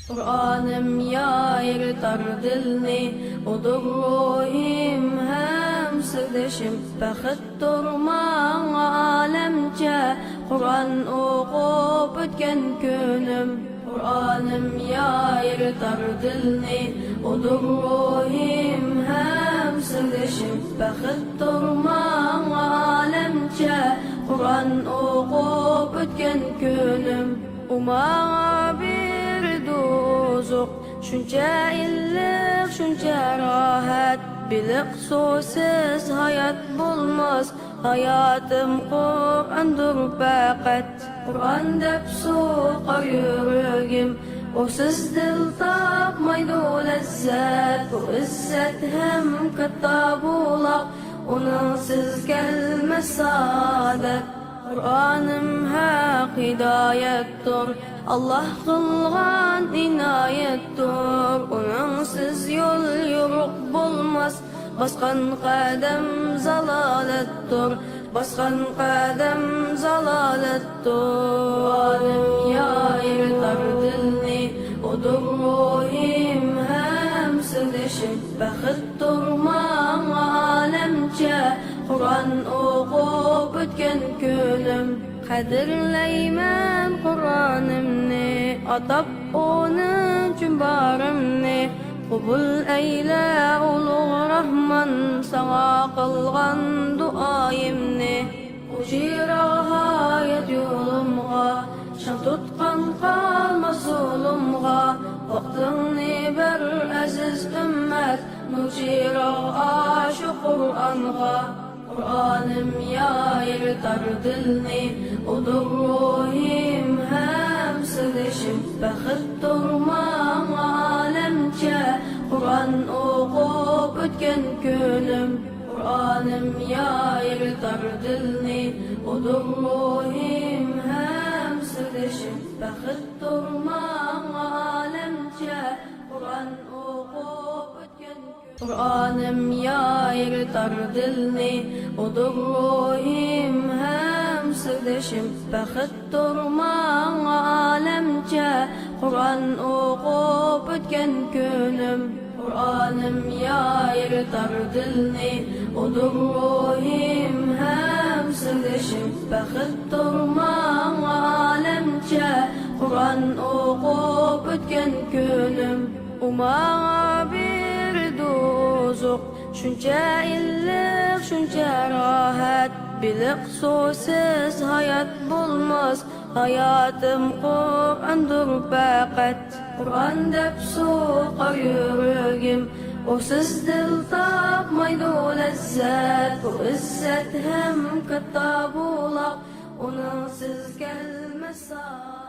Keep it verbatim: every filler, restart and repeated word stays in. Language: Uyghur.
قۇرئانىم يايرىتار دىلنى، ئۇدۇر روھىم ھەم سىردىشىم. بەختتۇر ماڭا ئالەمچە، قۇرئان ئوقۇپ ئۆتكەن كۈنۈم. قۇرئانىم يايرىتار دىلنى، ئۇدۇر روھىم ھەم سىردىشىم. بەختتۇر ماڭا ئالەمچە، قۇرئان ئوقۇپ ئۆتكەن كۈنۈم. ئۇ ماڭا بېرىدۇ ئوزۇق، شۇنچە ئىللىق، شۇنچە راھەت. بېلىق سۇسىز ھايات بولماس، ھاياتىم قۇرئاندۇر پەقەت. قۇرئان دەپ سۇقار يۈرىكىم، ئۇسىز دىل تاپمايدۇ لەززەت. بۇ ئىززەت ھەم كاتتا بۇلاق، ئۇنىڭسىز كەلمەس سائادەت. قۇرئانىم ھەق ھىدايەتتۇر، ئاللاھ قىلغان ئىنايەتتۇر. ئۇنىڭسىز يول يورۇق بولماس، باسقان قەدەم زالالەتتۇر، باسقان قەدەم زالالەتتۇر. قۇرئانىم يايرىتار دىلنى، ئۇدۇر روھىم ھەم سىردىشىم. بەختتۇر ماڭا ئالەمچە، قۇرئان ئوقۇپ ئۆتكەن كۈنۈم. قەدىرلەيمەن قۇرئانىمنى، ئاتاپ ئۇنىڭ ئۈچۈن بارىمنى. قوبۇل ئەيلە ئۇلۇغ راھمان، ساڭا قىلغان دۇئايىمنى. ئۇ چىراغ ھايات يولۇمغا، شام تۇتقان قالماس زۇلۇمغا. ۋاقتىڭنى بەر ئەزىز ئۈممەت، نۇر چىراغ ئاشۇ قۇرئانغا. قۇرئانىم يايرىتار دىلنى، ئۇدۇر روھىم ھەم سىردىشىم. بەختتۇر ماڭا ئالەمچە، قۇرئان ئوقۇپ ئۆتكەن كۈنۈم. قۇرئانىم يايرىتار دىلنى، ئۇدۇر روھىم ھەم سىردىشىم. بەختتۇر ماڭا ئالەمچە، قۇرئان ئوقۇپ ئۆتكەن كۈنۈم. قۇرئانىم يايرىتار دىلنى، ئۇدۇر روھىم ھەم سىردىشىم. بەختتۇر ماڭا ئالەمچە، قۇرئان ئوقۇپ ئۆتكەن كۈنۈم. قۇرئانىم يايرىتار دىلنى، ئۇدۇر روھىم ھەم سىردىشىم. بەختتۇر ماڭا ئالەمچە، قۇرئان ئوقۇپ ئۆتكەن كۈنۈم. ئۇ ماڭا بېرىدۇ ئوزۇق، شۇنچە ئىللىق، شۇنچە راھەت. بېلىق سۇسىز ھايات بولماس، ھاياتىم قۇرئاندۇر پەقەت. قۇرئان دەپ سۇقار يۈرىكىم، ئۇسىز دىل تاپمايدۇ لەززەت. بۇ ئىززەت ھەم كاتتا بۇلاق، ئۇنىڭسىز كەلمەس سائادەت.